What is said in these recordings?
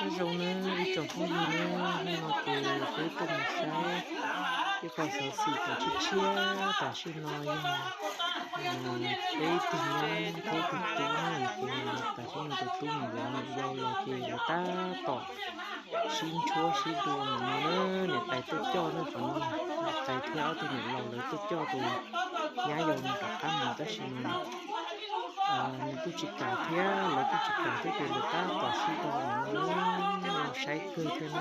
Nyob zoo nawb ib tsoom phooj ywg nawb, hnub no ces peb tuaj mus saib ib qho xov xwm kom tshiab tshiab. Tam sim no yog peb tus nyab thiab tus tub na, ces tam sim no tus tub mus yuav niam yau los ces lawv tab tom sib ntshuab sib dua mus no na. Niam tais tuaj coj na, qhov no niam tais thiab ob tug niam laus lawv tuaj coj tus nyab yau mus rov qab mus tab sis mas nws kuj tsis kam thiab lawv kuj tsis kam thiab ces lawv tab tom sib dua mus no na. Saib kawg thiab na.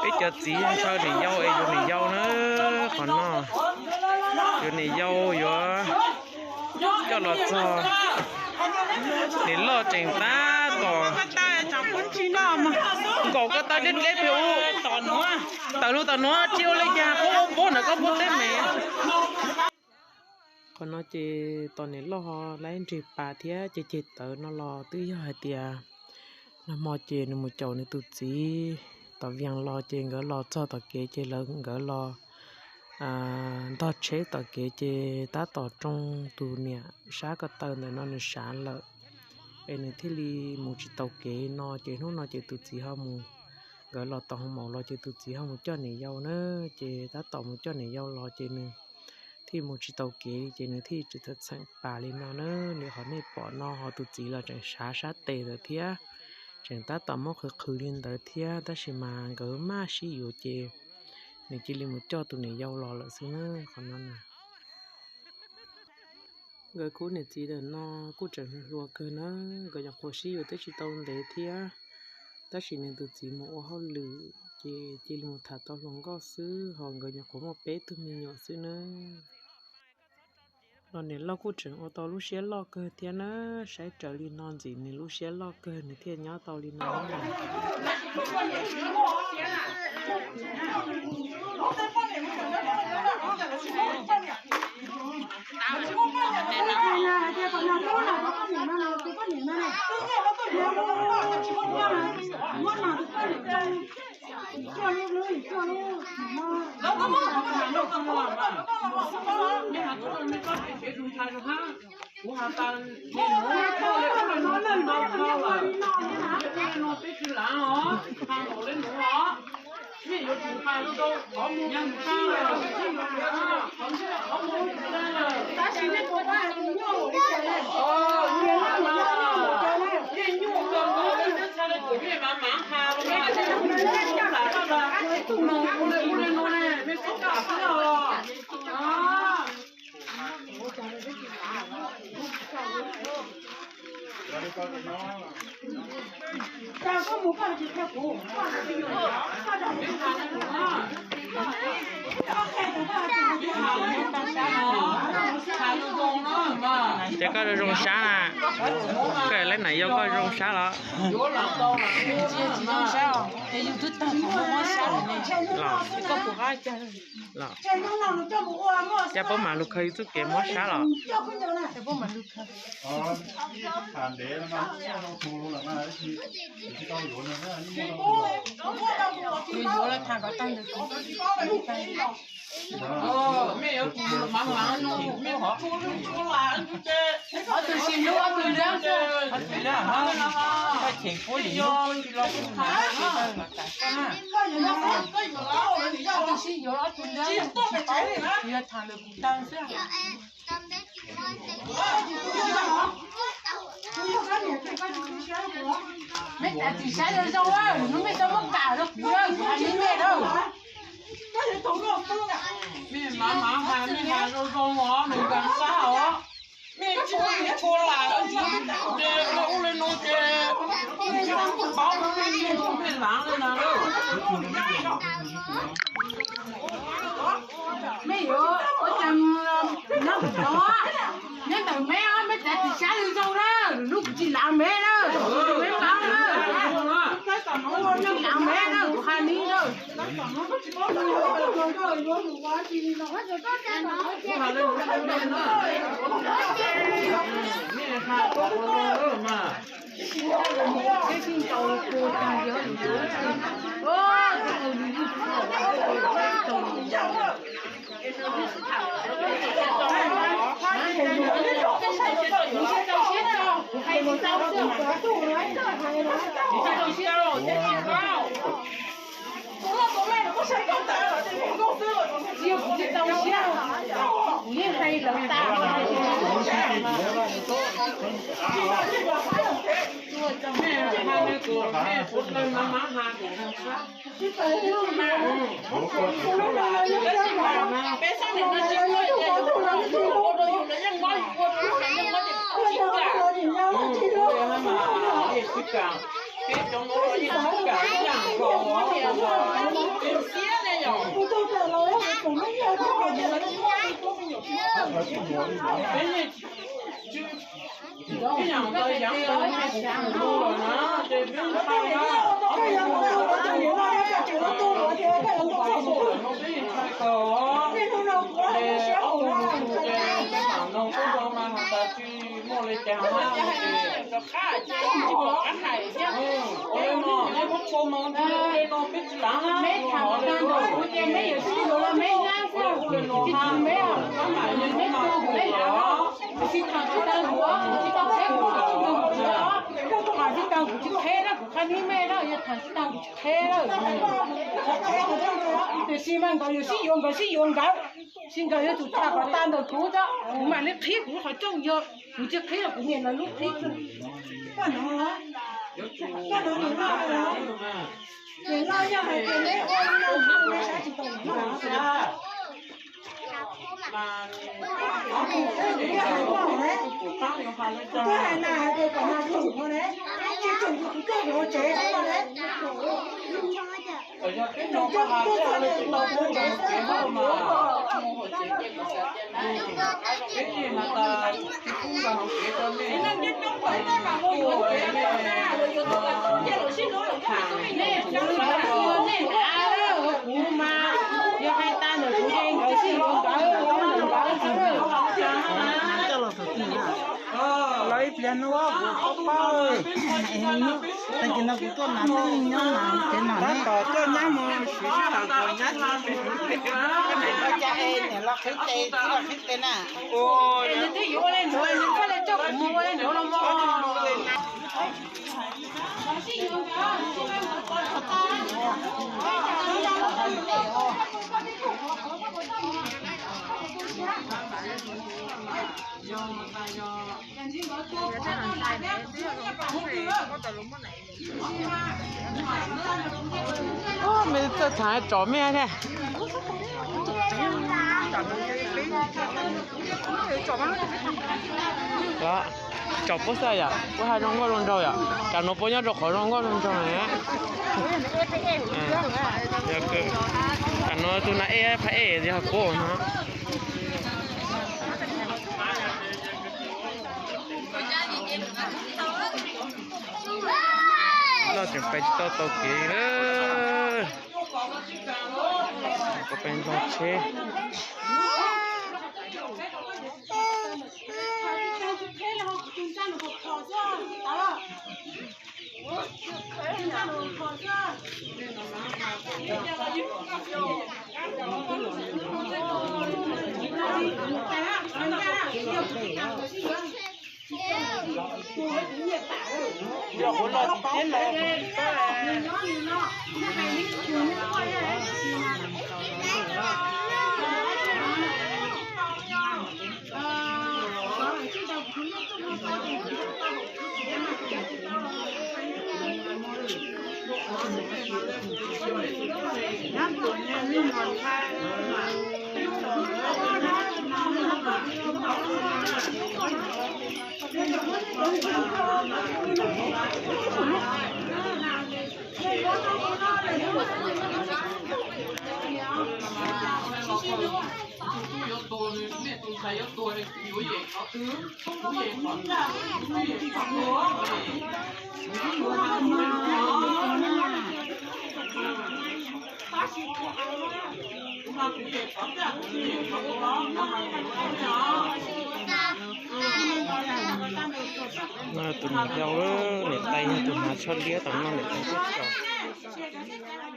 Peb cov txiv ntshaw niam yau es yuav niam yau na. Qhov no yuav niam yau yuav coj los txog. Niam loj tseem tab tom nkaus koj tau deb deb pem ub. Tawm lug tom nuav tsis ua li cas, puab ua puab ntawm koj puab teb me. Qhov no ces tos niam loj ho laib nrig pas thiab ceg ceg tawv no los twb yog hais tias nag hmo ces nws mus caum nws tus txiv tom Vias los ces nkawd los txog tom kev ces lawv nkawd los ntog tsheb tom kev ces tab tom tsoo tus niam sab ko taw ntawm no nws sav lawm. Es nws thiaj li mus tsis tau kev no ces hnub no ces tus txiv ho mus, nkawd los tau hoo maum los ces tus txiv ho mus coj niam yau na. Ces tab tom mus coj niam yau los ces nws thiaj mus tsis tau kev ces nws thiaj tsis txheem pas li no na. Li qhov nej pom no ho tus txiv los tseem sav sab tes ntawd thiab, tseem tab tom muab qhwv qhwv li ntawd thiab tab sis mas nkawd maj sib yuav ces nws cia li mus coj tus niam yau los lawm xwb na. Qhov no na, nkawd khub niam txiv ntawm no kuj tseem hluas kawg na, nkawd nyuam qhuav sib yuav twb tsis tau ntev thiab, tab sis nws tus txiv mus ua hauj lwm ces cia li mus tham tau hluas nkauj xwb, ho nkawd nyuam qhuav muaj peb tug me nyuam xwb na. Los niam loj kuj tseem ua tau lub siab loj kawg thiab na, saib raws li no ntxim nws lub siab loj kawg nws thiaj nyob tau li no. Kuv has tas, ua li no peb tsis lav os, has npaum li nuav os. Nej yuav tsum has rau qhov mus tag lawm, qhov mus tag lawm. Nej nyuaj kawg nkaus li, nej txhaj le tus mej mav mav has rau mej, mej txhob lam, mej ua li no ne, mej txhob kam xwb os. Ces koj zoo zoo sab na, koj lawv nam yau koj zoo sab los? Los, cas puab mam lug khaws yug txuj kev mob sab los? Mej yuav tus mav mav no, mej ho ob tug sib hlub ob tug nrab, ob tug nrab, koj cheem puab li, ob tug sib yuav ob tug nrab, yog tham lawm kuv tag xwb. Mej tas tim saib zoo zoo, hnub mej tau muab kam rau kuv, kuv hais li mej na. Mej mav mav has, mej has zoo zoo os, nws nkaag sab os. Mej tshua tshua lam ces ua ua li no ces paub mej mej laav li na. Mej yuav ua cas nyob kuv tod, nyob ntawm meb os, mej tas tim saib zoo zoo na, lub kuv tsis laav meb na, meb paub na, tsis laav meb na, kuv hais li na. Ib yam ntawd yam ntawd kuv kuv lus lawm na, ces peb ntshai na, ob tug no ces peb ntshai kawg, ces ob tug no ces peb mam nug koj zoo mas has tas tsis muaj li cas na, ces ua li no nej muab tshua no ntsis ua li no peb tsis lav na, ua li no ha, peb mam li no mas kuv tsis tau teb kuv tau tsis tau kuv tsis qheb na, kuv qhab hnub me na, yog tham tsis tau kuv tsis qheb na. Tiam sis mas nkawd yuav sib yuav nkawd sib yuav nkawd, tsis nkawd yuav tsum tham kom tag ntawm kuv tso, kuv mam li qhib kuv qhov rooj yog kuv tsis qhib los kuv niam lawv lub qhib. Kuv mas yog hais tag ntawm kuv ces nkawd sib yuav nkawd, nkawd nkawd xwb. Los ib pliag no kuv paub paub, tag kis no kuv tuaj mas nyob mas ces no tab tom tuaj nyab mus siv sij hawm kom nyab tsis, niam los qhib tes, txiv los qhib tes na. Nws twb yuav ua li ntawd, nws txhaj li coj kuv mus ua li ntawd los mas. Me txawj txhav tsom me thiab. Tsom puab xwb yom, puab haj zoo nkauj zoo nraug yom, tam nuav puab nyob rau qhov zoo nkauj zoo nraug na. Tam nuav tus nas ej phab ej yog kuv no. Loj tseem pais tsis tau taug kev lawm. Pais nrog tsheb. Tus niam yau, niam tais yog tus hnav tsho liab tom no, niam tais tub tsaus.